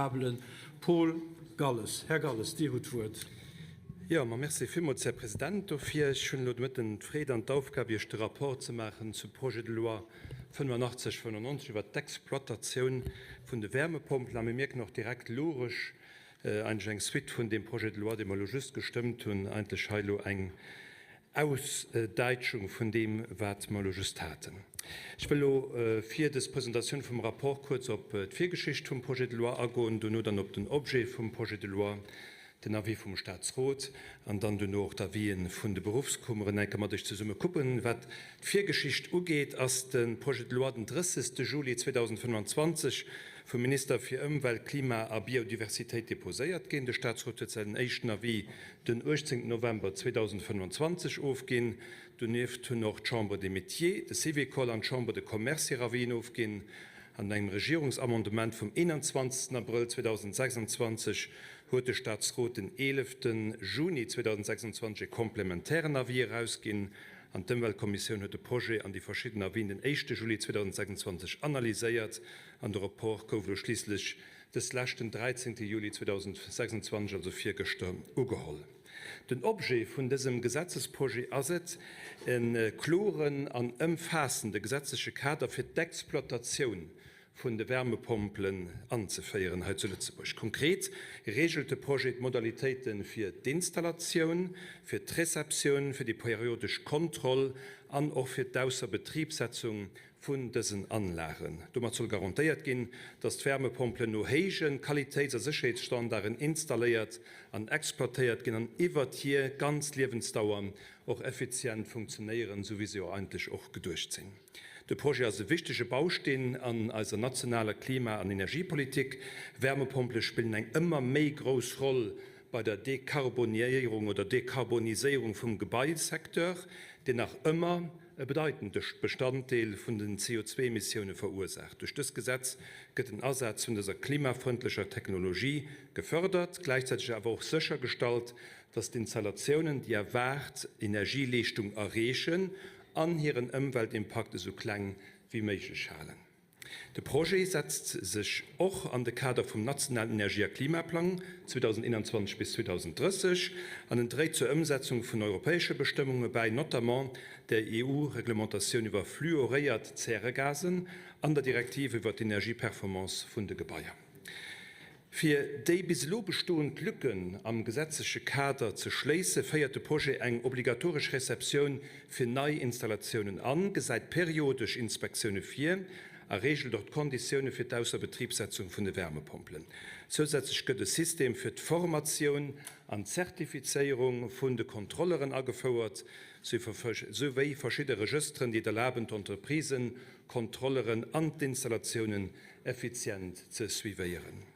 Honorabelen Paul Galles. Här Galles, Dir hutt d'Wuert. Jo, ma merci villmools, Här President, dofir. Ech hunn elo de Mëtten d'Freed an d'Aufgab, Iech de Rapport ze maachen zum Projet de loi 85 95 iwwert d'Exploitatioun vun de Wärmepompelen. A mir mierken och direkt, logesch eigentlech eng Suite vun deem Projet de loi, dee mer elo just gestëmmt hunn, eigentlech hei elo eng Ausdäitschung vun deem, wat mer elo just haten. Ech wëll elo fir dës Presentatioun vum Rapport kuerz op d'Virgeschicht vum Projet de loi agoen, dono dann op den Objet vum Projet de loi, den Avis vum Statsrot an dann dono och d'Avisen vun de Beruffskummeren eng Kéier mat Iech zesumme kucken. Wat d'Virgeschicht ugeet, ass de Projet de loi den 30. Juli 2025 vum Minister fir Ëmwelt, Klima a Biodiversitéit deposéiert ginn. De Statsrot huet säin éischten Avis den 18 November 2025 ofginn. Donieft hunn och d'Chambre des Métiers, de Syvicol an d'Chambre de Commerce hir Avisen ofginn. An engem Regierungsamendement vum 21 Abrëll 2026 huet de Staatsrot den 11 Juni 2026 e komplementären Avis erausginn an d'Ëmweltkommissioun huet de Projet an déi verschidden Avisen den éischte Juli 2026 analyséiert an de Rapport gouf elo schliisslech dës lescht den 13 Juli 2026, also virgëschter, ugeholl. Den Objet vun dësem Gesetzesprojet ass et, e kloren an ëmfaassende gesetzleche Kader fir d'Exploitatioun vun de Wärmepompelen anzeféieren hei zu Lëtzebuerg. Konkret reegelt de Projet d'Modalitéite fir d'Installatioun, fir d'Receptioun, fir déi periodesch Kontroll an och fir d'Ausserbetribsetzung vun dësen Anlagen. Domat soll garantéiert ginn, dass d'Wärmepompelen no héije Qualitéits a Sécherheetsstandarden installéiert an exploitéiert ginn an iwwert hir ganz Liewensdauer och effizient funktionéieren, esou wéi se jo eigentlech och geduecht sinn. De Projet ass e wichtege Bausteen an eiser nationaler Klima an Energiepolitik. Wärmepompele spillen eng ëmmer méi grouss Roll bei der Dekarboniéierung oder Dekarboniséierung vum Gebaisecteur, deen nach ëmmer e bedeitende Bestanddeel vun den CO2-Emissioune verursaacht. Duerch dëst Gesetz gëtt den Asaz vun dëser klimafrëndlecher Technologie gefërdert, gläichzäiteg awer och séchergestallt, dass d'Installatiounen déi erwaart Energieleeschtung erreechen an hiren Ëmweltimpakt esou kleng wéi méiglech halen. De Projet setzt sech och an de Kader vum nationalen Energie a Klimaplang 2021 bis 2030 an en dréit zur Ëmsetzung vun europäesche Bestëmmunge bäi, notamment der EU-Reglementatioun iwwer fluoréiert Zäregasen an der Direktiv iwwer d'Energieperformance vun de Gebaier. Fir déi bis elo bestoend Lücken am gesetzleche Kader ze schléisse féiert de Projet eng obligatoresch Receptioun fir nei Installatiounen an, gesäit periodesch Inspektioune vir a reegelt och d'Konditioune fir d'Ausserbetribssetzung vun de Wärmepompelen. Zousätzlech gëtt e System fir d'Formatioun an d'Zertifizéierung vun de Kontrolleren agefouert, souwéi verschidde Regësteren, déi et erlaben, d'Entreprisen, Kontrolleren an d'Installatiounen effizient ze suivéieren.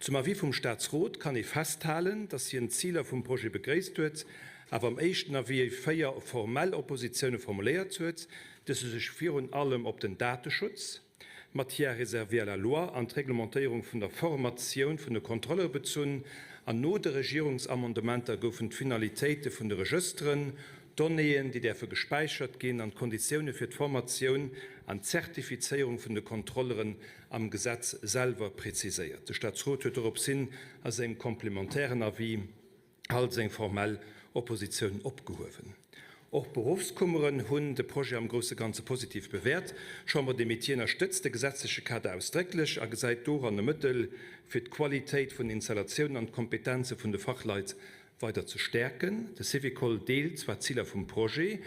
Zum Avis vum Staatsrot kann ee festhalen, datt hien d'Ziler vum Projet begréisst huet, awer am éischten Avis 4 formell Oppositioune formuléiert huet, dës hu sech virun allem op den Dateschutz, d'Matière réservée à la loi an d'Reglementéierung vun der Formatioun vun de Kontrolleure bezunn an no de Regierungsamendementer goufen d'Finalitéite vun de Regësteren, D'Donnéeën, déi däerfe gespäichert ginn, an d'Konditioune fir d'Formatioun an d'Zertifizéierung vun de Kontrolleren am Gesetz selwer preziséiert. De Staatsrot huet dorops hin a sengem complémentairen Avis all seng formell Oppositiounen opgehuewen. Och d'Beruffskummeren hunn de Projet am grousse Ganze positiv bewäert. D'Chambre des Métiers ënnerstëtzt de gesetzleche Kader ausdrécklech a gesäit doran e Mëttel, fir d'Qualitéit vun den Installatiounen an d'Kompetenze vun de Fachleit weider ze stäerken. De Syvicol deelt zwar d'Ziler vum Projet,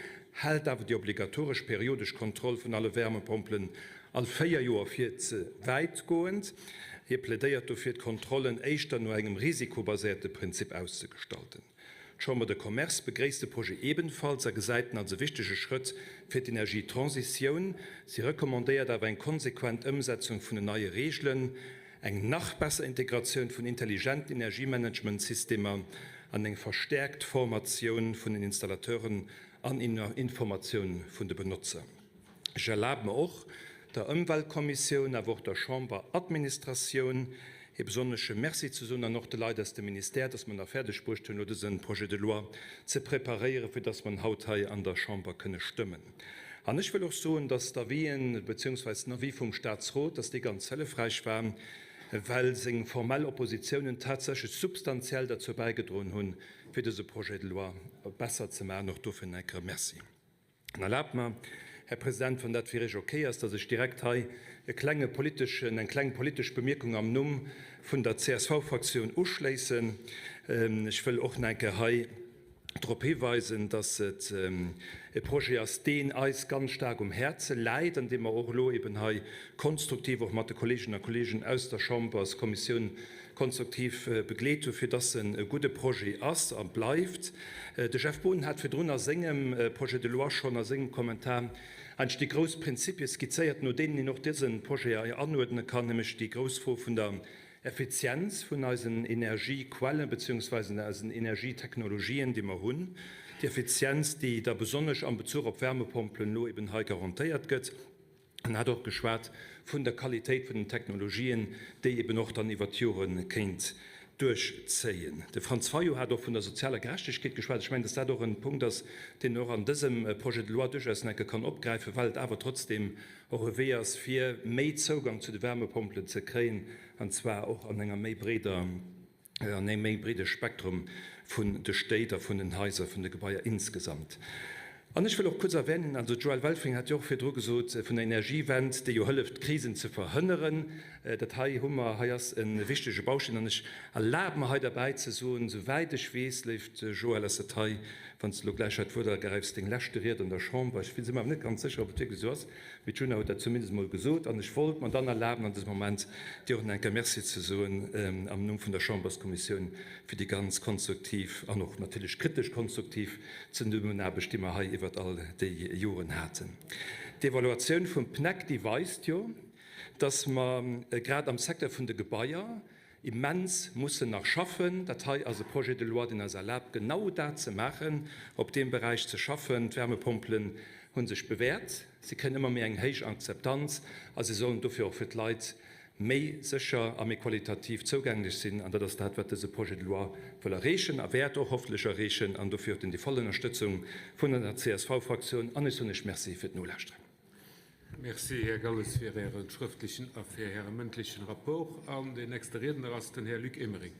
hält awer déi obligatoresch periodesch Kontroll vun alle Wärmepompelen all 4 Joer fir ze wäitgoend. Hie plädéiert dofir, d'Kontrollen éischter no engem risikobaséierte Prinzip auszegestalten. D'Chambre de Commerce begréisst de Projet ebenfalls a gesäit en als e wichtege Schrëtt fir d'Energietransitioun. Si recommandéiert awer eng konsequent Ëmsetzung vun den neie Reegelen. Eng nach besser Integratioun vun intelligenten Energiemanagementsystemer an eng verstäerkt Formatioun vun den Installateuren an Informatioun vun de Benotzer. Ech erlabe mer och, der Ëmweltkommissioun, awer och der Chamberadministratioun ee besonnesche Merci ze soen an och de Leit aus dem Ministère, dass mer nach fäerdeg bruecht hunn, elo dëse Projet de loi ze preparéieren, fir dass mer en haut hei an der Chamber kënne stëmmen. An ech wëll och soen, dass d'Avisen, beziehungsweise den Avis vum Statsrot, dass dee ganz hëllefräich war. well seng formell Oppositionen tatsächlech substantiell derzou bäigedroen hunn, fir dëse Projet de loi besser ze maachen. Och dofir en enke Merci. An erlaabt mer, Här President, wann dat fir Iech okay ass, dass ech direkt hei e klenge politeschen, eng kleng politesch Bemierkung am Numm vun der CSV-Fraktioun uschléissen. Ech wëll och nach eng Kéier hei drop hiweisen, dass et e Projet ass, deen eis ganz staark um Häerze läit an dee mer och elo eben hei konstruktiv och mat de Kolleeginnen a Kolleegen aus der Chamberskommissioun konstruktiv begleet hu fir dass en e gudde Projet ass a bleift. De Jeff Boonen hat virdrun a sengem Projet de loi schonn a sengem Kommentar eigentlech déi grouss Prinzipie skizzéiert, no deenen een och dëse Projet hei anuerdne kann, nämlech déi grouss Fro vun der Effizienz vun eisen Energiequellen beziehungsweise eisen Energietechnologien, déi mer hunn, déi Effizienz, déi da besonnesch am Bezuch op Wärmepompelen elo eben hei garantéiert gëtt. En hat och geschwat vun der Qualitéit vun den Technologien, déi eben och dann iwwert d'Jore kéint duerchzéien. De Franz Fayot hat och vun der sozialer Gerechtegkeet geschwat. Ech mengen, dass dat och en Punkt ass, deen och an dësem Projet de loi duerchaus nach eng Kéier kann opgräifen, well et awer trotzdem och e Wee ass, fir méi Zougang zu de Wärmepompelen ze kréien, an zwar och an enger méi breeder, an engem méi breede Spektrum vun de Stéit a vun den Haiser, vun de Gebaier insgesamt. An ech wëll och kuerz erwänen, also d'Joëlle Welfring hat jo och virdru gesot vun der Energiewend, déi jo hëlleft, Krisen ze verhënneren. Dat hei hu mer, hei ass e wichtege Bausteen. An ech erlabe mer hei derbäi ze soen, souwäit ech weess, léift Joëlle, ass dat hei, wann s de elo gläich hei d'Wuert ergräifs, deng leschte Ried an der Chamber. Ech si mer awer net ganz sécher, ob et wierklech esou ass. Mee d'Djuna huet dat zumindest emol gesot. An ech wollt mer dann erlaben, an dësem Moment dir och nach eng Kéier Merci ze soen am Numm vun der Chamberskommissioun fir déi ganz konstruktiv an och natierlech kritesch konstruktiv Zesummenaarbecht, déi mer hei iwwert all déi Joren haten. D'Evaluatioun vum PNEC, déi weist jo, dass mer grad am Secteur vun de Gebaier immens mussen nach schaffen. Dat hei ass e Projet de loi, deen eis erlaabt, genau dat ze maachen, op deem Beräich ze schaffen. D'Wärmepompelen hu sech bewäert, si kréien ëmmer méi eng héich Akzeptanz a si sollen dofir och fir d'Leit méi sécher a méi qualitativ zougänglech sinn. An dat ass dat, wat dëse Projet de loi wëll erreechen a wäert och hoffentlech erreechen. An dofir huet en déi voll Ënnerstëtzung vun der CSV-Fraktioun. An ech soen Iech Merci fir d'Nolauschteren. Merci, Här Galles, fir Äre schrëftlechen a fir Äre mëndlechen Rapport. An deen nächste Riedner ass den Här Luc Emering.